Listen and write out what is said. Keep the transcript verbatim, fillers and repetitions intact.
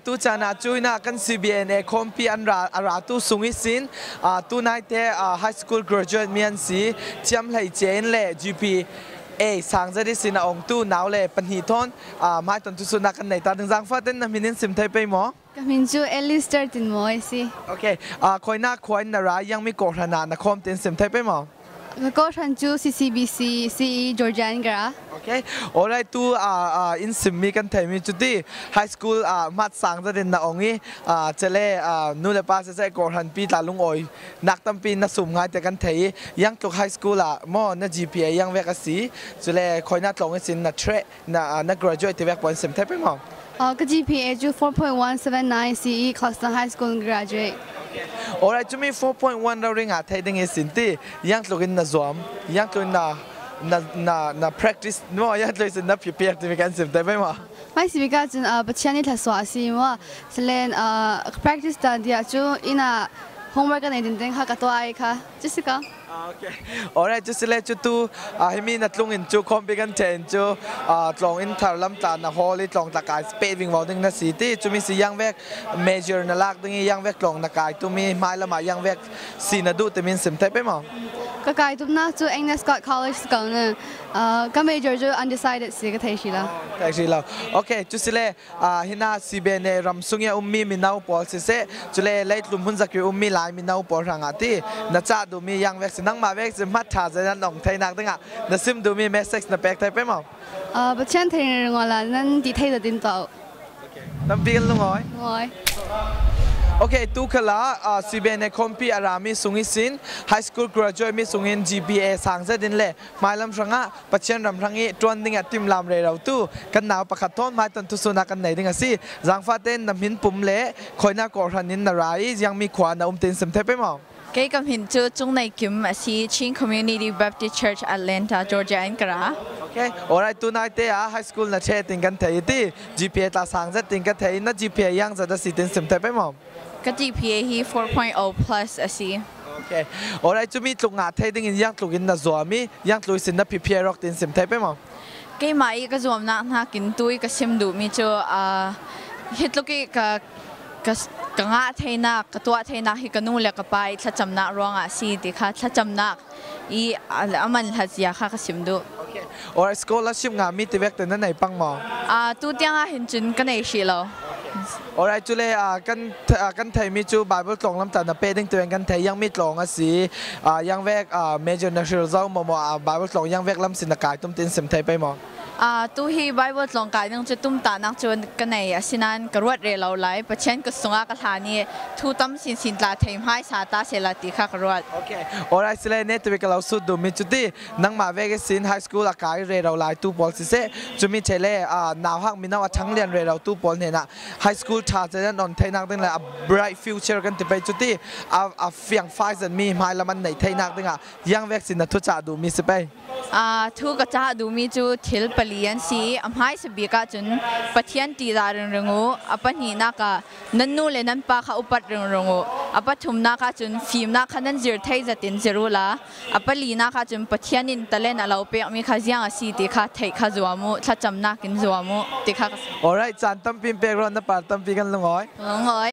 Tu caan ah cu inn ah kan C B N A khawmpi an ra, a ratu sung ihsin, aa, tu naite, aa, high school graduate mi an si, Thiam Hlei Cin le G P A sang zet ihsin a ongtu nau le pahnih thawn, aa, hmaituan thusuhnak kan nei ta ding. Zangfah tein na hmin in sim thei pei maw? Ka hmin cu Alistair Tin Mawi a si. Okay. Aa, khawinak khua in na ra, ziangmi kawhhran ah na khawm tein sim thei pei maw? Ka kawhhran cu C C B C si i Georgia in ka ra. Okay. Alright, tu, aa, aa, in simmi kan theihmi cu ti high school, aa, hmat sang zet in na ong i, aa, cule, aa, nu le pa siseh, kawhhran pi tla lungawi nak tampi na sum ngai te kan thei i, ziangtluk high school ah maw na G P A ziangvek a si, cule khawinak tlawng ihsin na thre, na, aa, na graduate ti vek pawl in sim thei pei maw? Aa, ka G P A cu four point one seven nine si i Clarkston High School in graduate. Alright, cumi four point one rori ngah theih ding ihsin ti ziangtluk in na zuam, ziangtluk in na, na, na, na practice maw, ziangtluk ihsin na prepare timi kan sim thei pei maw? Hmaisabik ahcun, aa, Pathian i thluasuah a si maw? Salen, aa, ka practice ta dih ah cu inn ah homework ka nei ding kha ka tuah i kha. Cu si ko. Ah, okay. Alright, cu si le cu tu, aa, himi na tlung in cu khawmpi kan ṭheh in cu, aa, tlawng in thar lam tla na hawl i tlawng tla kai peh vingvo ding na si ti, cumi si ziangvek major na lak ding i ziangvek tlawng na kai tumi hmailam ah ziangvek si na duh timi in sim thei pei maw? Ka kai tumnak cu Agnes Scott College si ko na, aa, ka major cu undecided si ka thei hri lo. Thei hri lo. Okay, cu si le, aa, hinah C B N A ram sung i a ummi mino pawl siseh, cule leitlun hmun zak i ummi Lai mino pawl hrangah ti na cah duhmi ziangvek si, nangmah vek si hmat ṭha zet in an ong theinak dingah na sim duhmi message na pek thei pei maw? Aa, Pathian thei ringring awla nan ti thei zet in tuah u. Tampi kan lungawi. Lungawi. Okay, tu khalah, aa, C B N A khawmpi a rami sung ihsin high school graduate mi sungin G P A sang zet in le hmailam hrangah Pathian ram hrang i ṭuan ding ah timlam rero tu kan nau pakhat thawn hmaituan thusuhnak kan nei ding a si. Zangfah tein na hmin pum le khawinak kawhhran in na ra i ziangmi khua na um tein sim thei pei maw? Kei ka hmin cu Cung Nei Kim a si, Chin Community Baptist Church, Atlanta, Georgia in ka ra. Okay, alright, tu naite ah high school na ṭheh tin kan thei i ti, G P A tla sang zet tin ka thei i, na G P A ziang zet a si tin sim thei pei maw? Ka G P A hi four point oh plus a si. Okay. Alright, cumi tluk ngah thei dingin ziangtluk in na zuam i, ziangtluk ihsin na prepare awk tin sim thei pei maw? Keimah i ka zuamnak hnakin tu i ka sim duhmi cu, aa, hi tluk i ka, ka, ka ngah theinak, ka tuah theinak hi ka nu le ka pa i thlacamnak ruangah a si ti kha, thlacamnak i a, a man hlat zia kha ka sim duh. Okay. Alright, scholarship ngahmi ti vek te na nei pang maw? Aa, tu tiang ah hin cun ka nei hrih lo. Alright, cule, aa, kan th-, aa, kan theihmi cu Bible tlawng lam tla na peh ding tiin kan thei, ziangmi tlawng a si, aa, ziangvek, aa, major na hril zo maw maw, aa, Bible tlawng ziangvek lam si na kai tum tiin sim thei pei maw? Aa, tu hi Bible tlawng kai ding cu tumtahnak cu ka nei, asinain ka ruat rero lai. Pathian kut sungah ka hlan i thu tam sinsin tla thei hmaisa ta sehla ti kha ka ruat. Okay. Alright, sile, neh tuk i ka lo sut duhmi cu ti, nangmah vek ihsin high school a kai rero lai tu pawl siseh, cumi ṭheh le, aa, nauhak mino a ṭhanglian rero tu pawl hnenah high school ṭha zet in an on theinak ding le a bright future kan ti pei cu ti, a, a fiangfai zetmi hmailam an neih theinak dingah ziangvek sin na thucah duhmi si pei? Aa, thu ka cah duhmi cu thil pali an si. A hmaisa bik ahcun Pathian ṭihzah ringring u, a pahnihnak ah nan nu le nan pa kha upat ringring u, a pathumnak ahcun fimnak kha nan zir thei zetin zir uhla, a palinak ahcun Pathian in talent a lo pekmi kha ziang a si ti kha theih kha zuam u, thlacamnak in zuam u ti kha ka si. Alright, caan tampi in pek rawh, na par tampi kan lungawi. Lungawi.